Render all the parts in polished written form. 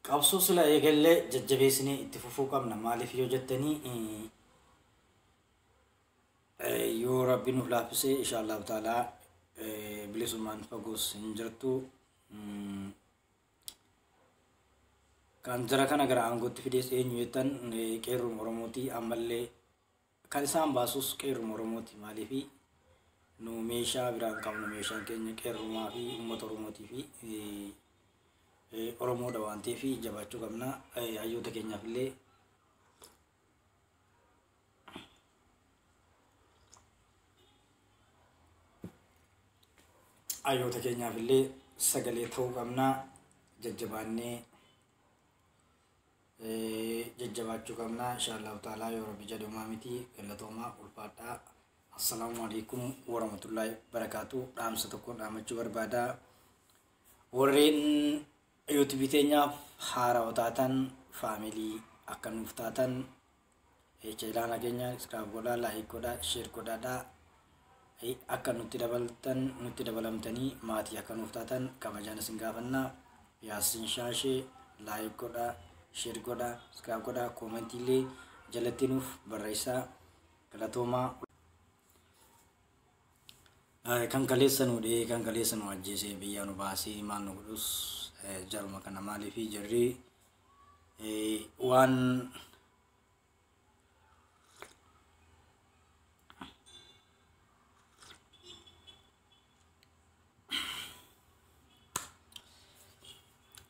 Qabsoo sila eegallee jajjabeessinee itti fufuu qabna. Maaliif yoo jettanii, yoo rabbi nuuf laaffisee, insha Allahu ta'ala, bilisummaan fagoos hin jirtu. Kan jara kana gara aangootti fidees eenyu jettan, qeerruma Oromooti. Ammallee kan isaan baasus qeerruma Oromooti. Maaliif nu meeshaa biraan qabnu, meeshaan keenya qeerrumaa fi uummata Oromootii fi Oromoodha waan ta'eef jabaachuu qabna. Hayyoota keenyaaf illee sagalee ta'uu qabna. Jajjabaannee jajjabaachuu qabna. Insha Allahu ta'ala, yoo rabbi jedhe homaa miti. Galatoomaa, ulfaadhaa. Assalaamu alaikum warahmatullahi barakaatu. Dhaamsa tokko dhaamachuu barbaada. Warreen YouTube teenyaaf haarawaa taatan, family akka nuuf taatan, channel keenya subscribe godhaa, like godhaa, share godhaadhaa. Akka nutti dabaltan, nutti dabalamtanii maatii akka nuuf taatan kabajaan isin gaafannaa. Yaasiin Shaashee like godhaa, share godhaa, subscribe godhaa, comment illee jalatti nuuf barreessaa. Galatoomaa. Kan kaleessa nu dhee, kan kaleessa nu ajjeesee, biyya nu baasee, maal nu godhus jaruma kana. Maaliif jarri waan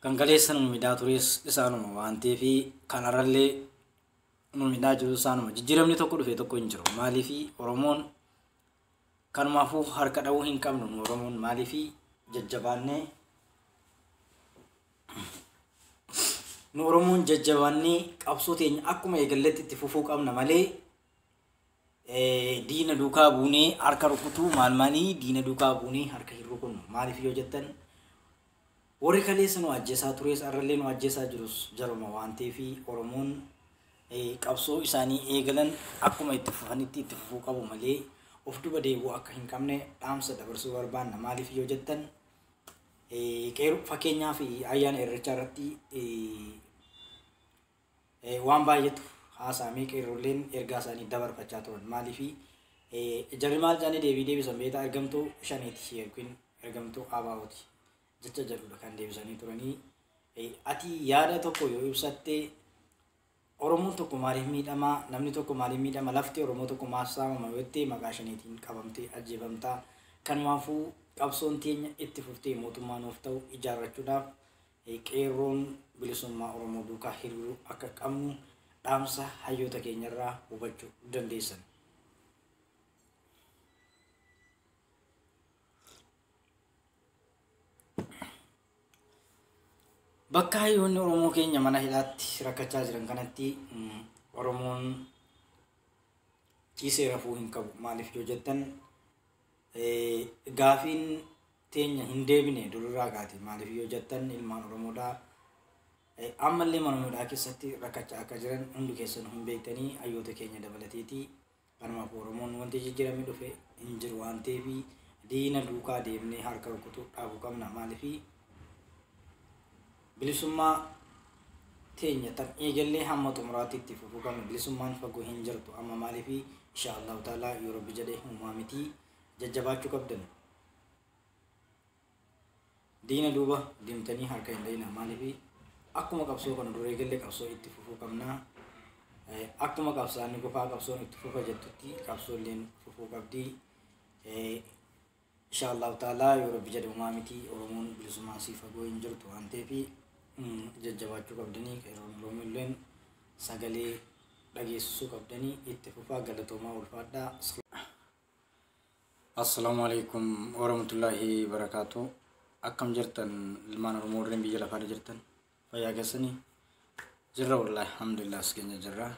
kan kaleessa nu midhaa tures isaanuma waan ta'eef, kanarrallee nu midhaa jiru isaanuma. Jijjiiramni tokko dhufe tokko hin jiru. Maaliif Oromoon kanumaafuu harka dha'uu hin qabnu. Nu Oromoon maaliif jajjabaannee, nu Oromoon jajjabaannee qabsoo teenya akkuma eegalletti itti fufuu qabna malee, diina duukaa buunee harka rukutuu maal maalii, diina duukaa buunee harka hin rukunnu. Maaliif yoo jettan, warri kaleessa nu ajjeesaa tures arrallee nu ajjeesaa jirus jaruma waan ta'eef, Oromoon qabsoo isaanii eegalan akkuma itti fufanitti itti fufuu qabu malee of duba deebi'uu akka hin qabne dhaamsa dabarsuu barbaanna. Maaliif yoo jettan, fakkeenyaaf ayyaana Irreechaa irratti waan baay'eetu haasa'amee, qeerrolleen ergaa isaanii dabarfachaa turan. Maaliif jarri maal jedhanii deebii deebisan beektaa? Ergamtuu shaniiti yookiin ergamtuu ABO'ti jecha jedhudha kan deebisanii turanii. Ati yaada tokko yoo ibsatte, Oromoon tokko maaliif miidhama, namni tokko maaliif miidhama, lafti Oromoo tokko maaf saamama yoo jettee, maqaa shaniitiin qabamtee ajjeefamtaa. Kanumaafuu qabsoon teenya itti fuftee mootummaa nuuf ta'u ijaarrachuudhaaf qeerroon bilisummaa Oromoo duukaa hiriiruu akka qabnu dhaamsa hayyoota keenyarraa hubachuu dandeessan. Bakka hayyoonni Oromoo keenya mana hidhaatti rakkachaa jiran kanatti Oromoon ciisee rafuu hin qabu. Maaliif yoo jettan, gaafiin teenya hin deebine durirraa kaati. Maaliif yoo jettan, ilmaan Oromoodhaa ammallee mana hidhaa keessatti rakkachaa akka jiran hundi keessan hin beektanii, hayyoota keenya dabalateeti. Kanumaaf Oromoon wanti jijjiiramni dhufe hin jiru waan ta'eef, diina duukaa deemnee harka rukutuu dhaabuu qabna. Maaliif bilisummaa teenya tan eegallee hamma xumuraatti itti fufuu qabna. Bilisummaan fagoo hin jirtu amma. Maaliif insha Allahu ta'ala, yoo rabbi jedhee uumaa miti, jajjabaachuu qabdan. Diina duuba deemtanii harka hin dhayina. Maaliif akkuma qabsoo kana dura eegallee qabsoo itti fufuu qabna. Akkuma qabsaa'onni gofaa qabsoon itti fufa jettutti qabsoolleen fufuu qabdi. Insha Allahu ta'ala, yoo rabbi jedhe uumaa miti, Oromoon bilisummaan sii fagoo hin jirtu waan ta'eef jajjabaachuu qabdanii, qeerroon Oromoolleen sagalee dhageessisuu qabdanii itti fufaa. Galatoomaa, ulfaadhaa. Assalaamu alaikum warahmatullahi wabarakaatu. Akkam jirtan, ilmaan Oromoo warreen biyya lafaarra jirtan? Fayyaa keessanii? Jirra, wallahi, alhamdulillah, as keenya jirra.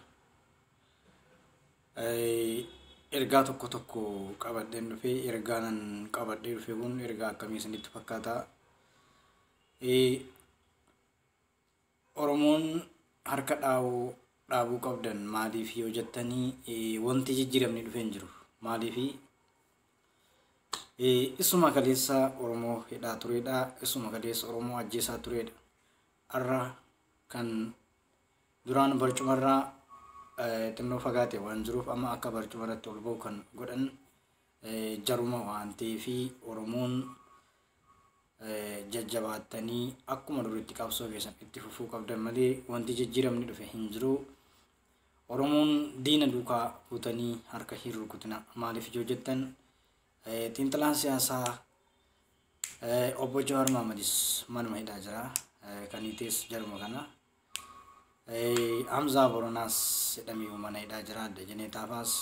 Ergaa tokko tokko qabadheen dhufee, ergaa nan qabadhee dhufe kun ergaa akkamii isinitti fakkaata? Oromoon harka dhaabuu dhaabuu qabdan. Maaliif yoo jettanii, wanti jijjiiramni dhufee hin jiru. Maaliif isuma kaleessa Oromoo hidhaa turedha. Isuma kaleessa Oromoo ajjeesaa turedha. Har'a Kan duraan barcumarraa xinnoo fagaate waan jiruuf amma akka barcumarratti ol ba'u kan godhan jaruma waan ta'eefi Oromoon jajjabaattanii akkuma duritti qabsoo keessan itti fufuu qabdan malee wanti jijjiiramni dhufe hin jiru. Oromoon diina duukaa buutanii harka hin rukutina. Maaliif yoo jettan xiinxalaan siyaasaa obbo Jawaar Mohammadis manuma hidhaa jira. Kan hiitees jaruma kana. Hamzaa Boronaas jedhamee mana hidhaa jira. Dajanee Xaafaas.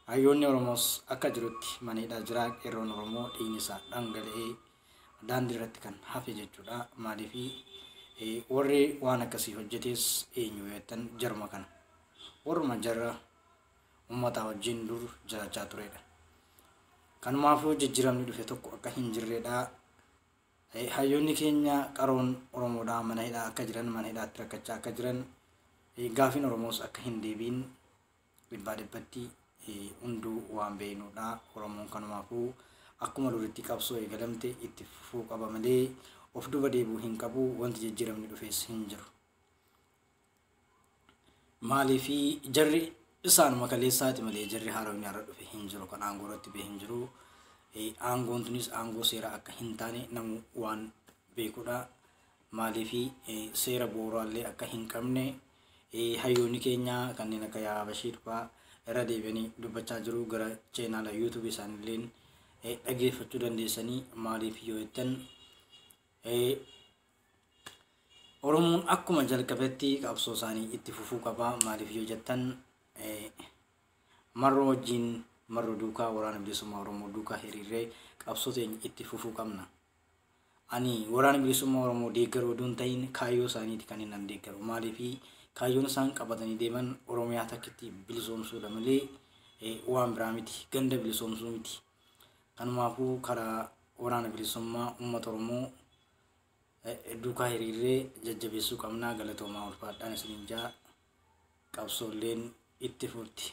Hayyoonni Oromoos akka jirutti mana hidhaa jira. Qeerroon Oromoo dhiigni isaa dhangala'ee daandii irratti kan hafe jechuudha. Maaliif warri waan akkasii hojjetes eenyu yoo jettan jaruma kana. Warruma jarra uummataa wajjin dur jiraachaa turedha. Kanumaafuu jijjiiramni dhufe tokko akka hin jirredha. Hayyoonni keenya qaroon Oromoodhaa mana hidhaa akka jiran, mana hidhaatti rakkachaa akka jiran, gaafiin Oromoos akka hin deebiin dhibbaa dhibbatti hunduu waan beeknudha. Oromoon kanumaafuu akkuma duritti qabsoo eegalamte itti fufuu qaba malee of duba deebi'uu hin qabu. Wanti jijjiiramni dhufes hin jiru. Maaliifi jarri isaanuma kaleessaati malee jarri haaromni har'a dhufe hin jiru. Kan aangoo irratti ba'e hin jiru. Aangoon tunis aangoo seeraa akka hin taane namu waan beekudha. Maaliifi seera bu'uuraallee akka hin qabne hayyoonni keenya kanneen akka Yaa Bashiir fa'aa irra deebi'anii dubbachaa jiru. Gara cheenaala yuutuubii isaaniilleen dhageeffachuu dandeessanii. Maaliif yoo jettan Oromoon akkuma jalqabetti qabsoo isaanii itti fufuu qaba. Maaliif yoo jettan marroo wajjin marroo duukaa waraana bilisummaa Oromoo duukaa hiriirree qabsoo teenya itti fufuu qabna. Ani waraana bilisummaa Oromoo deeggaruu odoo hin ta'in kaayyoo isaaniiti kan inni deeggaru. Maaliif kaayyoon isaan qabatanii deeman Oromiyaa takkitti bilisoomsuudha malee waan biraa miti. Ganda bilisoomsuu miti. Kanumaafuu karaa waraana bilisummaa uummata Oromoo duukaa hiriirree jajjabeessuu qabna. Galatoomaa, ulfaadhaan isiniin jaa, qabsoolleen itti fufti.